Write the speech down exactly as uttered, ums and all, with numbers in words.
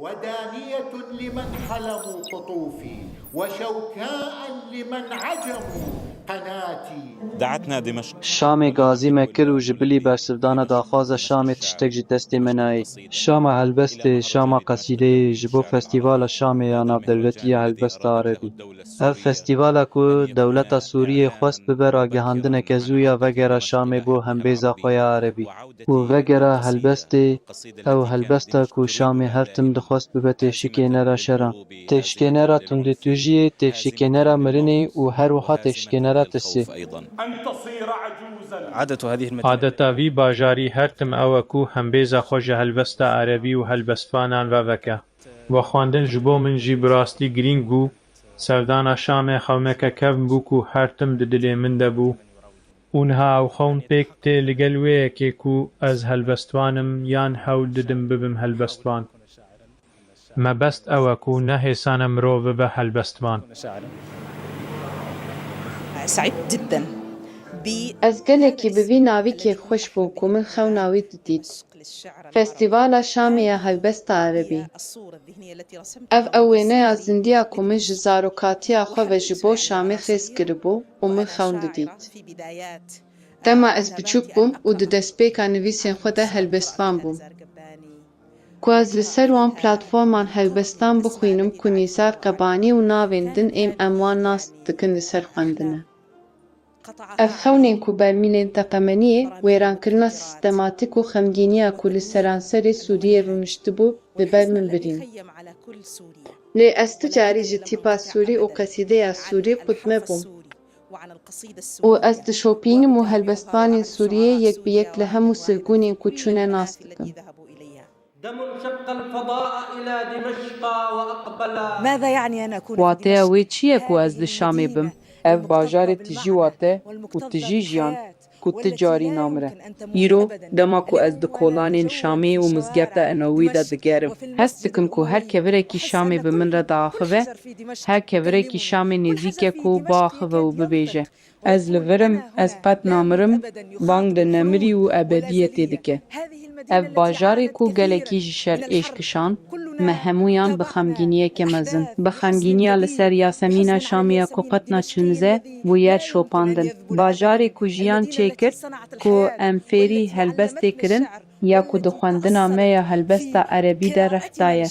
ودانية لمن حلموا قطوفي، وشوكاء لمن عجموا قناتي. دعتنا دمشق. Şamê gazî me kir û ji bilî bersivdana daxwaza Şamê tiştek ji destê me nayê. Şama helbestê, şama qesîdeyê ji bo Festîvala Şamê ya Navdewletî ya Helbesta Erebî. Ev festîvala ku dewleta Sûriyê xwest bibe ragihandineke zû ya vegera Şamê bo hembêza xwe ya Erebî û vegera helbestê, ew helbesta ku Şamê her tim dixwest bibe têşikênera şeran, têşikênera tundûtûjiyê, têşikênera mirinê û her wiha têşikênera tirsê. أن تصير عجوزا. عادة هذه المدينة. Adeta vî bajarî her tim ew e ku hembêza xwe ji helbesta erebî û helbestvanan ve veke. Vexwendin ji bo min jî bi rastî girîng bû. Serdana Şamê xewneke kevn bû ku her tim di dilê min de bû. Û niha ew xewn pêk tê li gel wê yekê ku ez helbestvan im yan hewl didim bibim helbestvan. Mebest ew e ku ne hêsan e mirov bibe helbestvan. سعدت جدا ب Ez gelekî bi vî navî kêfxweş bûm ku min xewna wî didît. Festîvala Şamê ya Helbesta Erebî. Ev ew wêneya zindî ya ku min ji zarokatiya xwe ve ji bo Şamê xêz kiribû û min xewn didît. Dema ez biçûk bûm û di destpêka nivîsên xwe de helbestvan bûm. Ku ez li ser wan platforman helbestan bixwînim ku Nîsar Qebanî û navên din ên em wan nas dikin li ser xwendine. Ev xewnên ku bermîlên teqemeniyê, wêrankirina sîstematîk û xemgîniya ku li seranserê Sûriyê rûniştibû, li ber min birîn. Lê ez tu carî ji tîpa sûrî û qesîdeya sûrî qut nebûm. Û ez dişopînim û helbestvanên Sûriyê yek bi yek li hemû sirgûnên ku çûne nas dikim. دم شق الفضاء إلى دمشق وأقبل. ماذا يعني أن أكون Wateya wê çi ye ku ez li Şamê bim? Ev bajarê tijî wate û tijî jiyan ku ti carî namire. Îro, dema ku ez di kolanên Şamê û Mizgefta Enewî de digerim. Hest dikim ku her kevirekî Şamê bi min re diaxive, her kevirekî Şamê nêzîk e ku biaxive û bibêje. Ez li vir im, ez qet namirim, bang di nemirî û ebediyetê dike. Ev bajarê ku gelekî ji şer êş kişand, me hemûyan bi xemgîniyeke mezin, bi xemgîniya li ser Yasemîna Şamê ya ku qet naçinize, bûyer şopandin. Bajarê ku jiyan çêkir, ku em fêrî helbestê kirin, ya ku di xwendina me ya helbesta erebî de rih daye.